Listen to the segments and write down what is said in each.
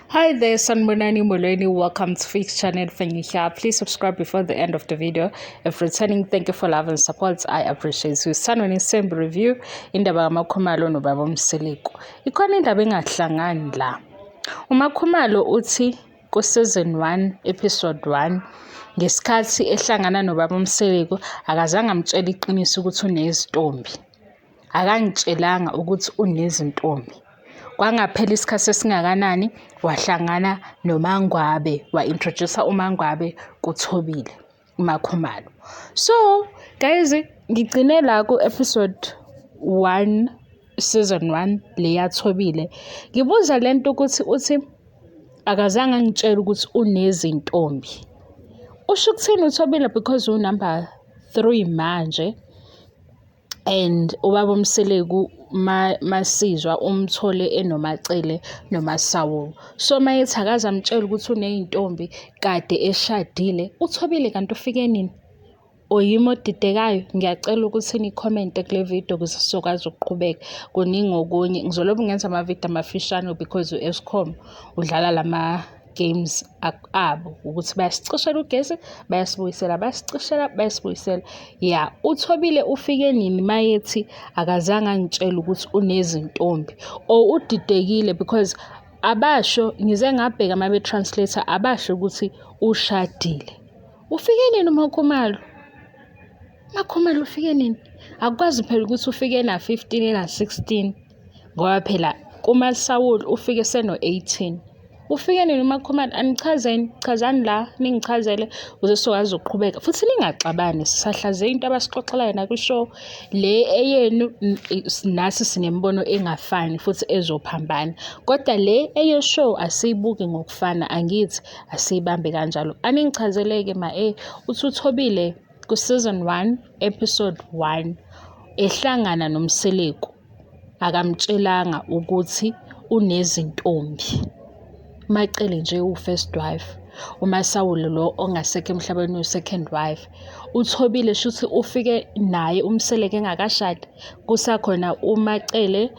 Hi there, Sanbonani Molweni. Welcome to Fix Channel. When you here, please subscribe before the end of the video. If returning, thank you for love and support. I appreciate you. Sanweni Sembu review indaba kaMakhumalo nobaba uMseleku. Ikhona indaba engahlangani la. UMakhumalo uthi ku-season 1 episode 1 ngesikhathi ehlangana nobaba uMseleku akazange amtshele iqiniso ukuthi unezintombi. Akangitshelanga ukuthi unezintombi. Kwangaphela isikhathi esingakanani wahlangana noMangwabe, wa-introduce-a uMangwabe kuThobile, uMakhumalo. So guys, ngigcine la ku-episode 1 season 1 le yaThobile. Ngibuza le nto ukuthi uthi akazange angitshele ukuthi unezintombi. Usho ukuthini uThobile because uwu-number 3 manje. And ubaba uMseleku masizwa umthole enoMaCele noMaSawulu. So mayethi akaze amtshele ukuthi uney'ntombi kade eshadile, uThobile kanti ufike nini? Or yimi odidekayo? Ngiyacela ukuthi nikhomente kule video ukuze sizokwazi ukuqhubeka. Kuningi okunye. Ngizolobe ngenza amavidiyo amafishane because u-Eskom udlala lama games abo ukuthi bayasicishela ugesi, bayasibuyisela, bayasicishela, bayasibuyisela. Ya, uThobile ufike nini mayethi akazange angitshele ukuthi unezintombi or udidekile because abasho ngize ngabheka uma be-translate-a abasho ukuthi ushadile. Ufike nini uMakhumalo? UMakhumalo ufike nini? Akukwazi phela ukuthi ufike ena-15 ena-16 ngoba phela kuMasawulu ufike seno-18. Ufike nini uMakhumalo? Anichazeni, chazani la ningichazele ukuze sizokwazi ukuqhubeka. Futhi ningaxabani, sisahlaziya into abasixoxela yona kwi-show. Le eyenu nasi sinemibono engafani futhi ezophambana. Kodwa le eye-show asiyibuki ngokufana, angithi asiyibambe kanjalo. Aningichazeleke ma uthi uThobile ku-season 1 episode 1 ehlangana noMseleku akamtshelanga ukuthi unezintombi. UMaCele nje uwu-first wife, uMaSawulu lo ongasekho emhlabeni uwu-second wife. UThobile shuthi ufike naye uMseleku engakashadi, kusakhona uMaCele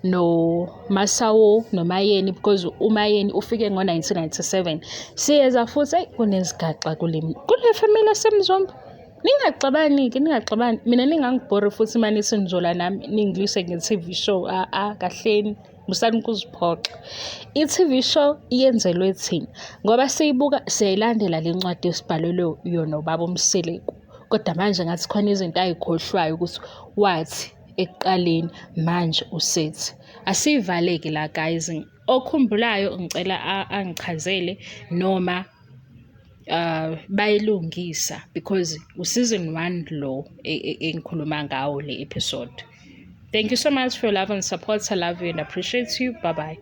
noMasawo noMayeni because uMayeni ufike ngo-1997. Siyeza futhi eyi kunezigaxa kule kule family yaseMzumbe. Ningaxabani-ke, ningaxabani. Mina ningangibhori futhi uma nithi nizola nami ningilwise nge-T_V show. A-a, kahleni. Musani ukuziphoxa. I-T_V show iyenzelwe thina ngoba siyibuka siyayilandela le ncwadi esibhalelwe yona ubaba uMseleku. Kodwa manje ngathi khona izinto ay'khohlwayo ukuthi wathi ekuqaleni manje usethi. Asiyivaleke la guys. Okhumbulayo ngicela angichazele noma bayilungisa because u-season 1 lo engikhuluma ngawo le episode. Thank you so much for your love and support. I love you and appreciate you. Bye bye.